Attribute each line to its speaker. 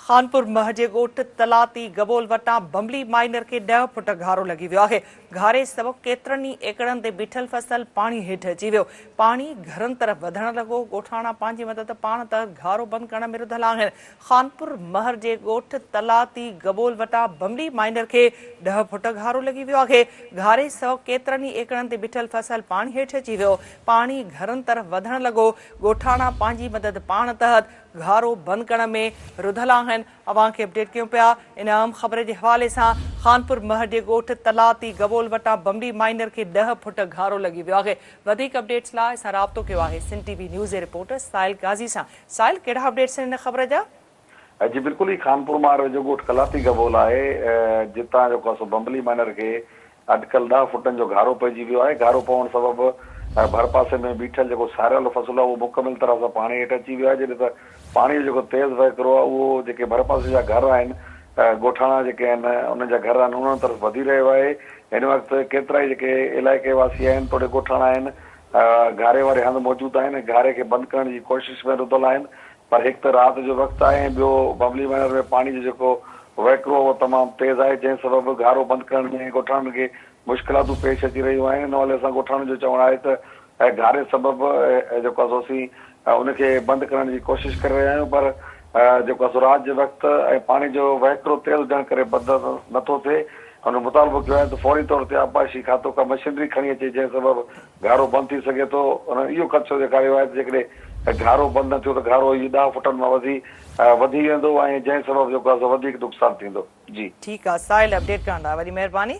Speaker 1: خانپور مهر جي ڳوٺ تلاتي گبول وٽان بمبلي مائنر کي ڏهه فٽ گهارو لڳي ويو آهي. گهاري سبب ڪيترن ئي ايڪڙن تي بيٺل فصل پاڻي هيٺ اچي ويو. پاڻي گهرن طرف وڌڻ لڳو. ڳوٺاڻا پنهنجي مدد پاڻ تحت گهارو بند ڪرڻ ۾ رڌل آهن. خانپور مهر جي ڳوٺ تلاتي گبول وٽان بمبلي مائنر کي ڏهه فٽ گهارو لڳي ويو آهي. گهاري سبب ڪيترن ئي ايڪڙن تي بيٺل فصل پاڻي هيٺ اچي ويو. پاڻي گهرن طرف وڌڻ لڳو. ڳوٺاڻا پنهنجي مدد پاڻ تحت گهارو بند ڪرڻ ۾ رڌل آهن. اوهان کي اپڊيٽ ڪيون پيا ان اهم خبر جي حوالي سان خانپور مهر جي ڳوٺ تلاتي گبول وٽان بمبي مائنر کي ڏهه فٽ گهارو لڳي ويو آهي. وڌيڪ اپڊيٽس لاء اسان رابطو ڪيو آهي سنڌ ٽي وي نيوز جي رپورٽر ساحل قاضي سان. ساحل ڪهڙا اپڊيٽس آهن ان خبر جا؟
Speaker 2: جي بلڪل هي خانپور مهر ويجهو ڳوٺ قلاتي گبول آهي جتان جيڪو آهي سو بمبلي مائنر کي اٽڪل ڏهه فٽن جو گهارو پئجي ويو آهي، گهارو پوڻ سبب ڀرپاسي ۾ بيٺل جيڪو ساريل فصل آهي اهو مڪمل طرح سان پاڻي هيٺ اچي ويو آهي، جڏهن ته پاڻي جو جيڪو تيز وهڪرو آهي اهو جيڪي ڀرپاسي جا گهر آهن ڳوٺاڻا جيڪي آهن انهن جا گهر آهن انهن طرف وڌي رهيو آهي، هن وقت ڪيترائي جيڪي علائقي واسي آهن توڙي ڳوٺاڻا آهن گهاري واري هنڌ موجود آهن ۽ گهاري کي بند ڪرڻ جي ڪوشش ۾ رڌل آهن پر هڪ ته رات جو وقت آهي ۽ ٻيو بمبلي مائنر ۾ پاڻي جو جيڪو وهڪرو آهي اهو تمام تيز آهي جنهن سبب گهارو بند ڪرڻ ۾ ڳوٺاڻن کي مشڪلاتون پيش اچي رهيون آهن ان حوالي سان ڳوٺاڻن جو چوڻ آهي ته گهاري سبب جيڪو آهي سو اسين ان کي بند ڪرڻ جي ڪوشش ڪري رهيا آهيون پر جيڪو آهي سو رات جي وقت ۽ پاڻي جو وهڪرو تيز هجڻ ڪري بند نٿو ٿئي هن مطالبو ڪيو آهي ته فوري طور تي آبپاشي کاتو ڪا مشينري کڻي اچي جنهن سبب گهارو بند ٿي سگهي ٿو. هنن اهو خدشو ڏيکاريو آهي ته جيڪڏهن گهارو بند نه ٿيو ته گهارو اهي ڏهه فٽن مان وڌي وڌي ويندو ۽ جنهن سبب جيڪو آهي سو وڌيڪ نقصان ٿيندو. جي.
Speaker 1: ٺيڪ آ ساحل اپڊيٽ ڪرڻ لاء وڏي مهرباني.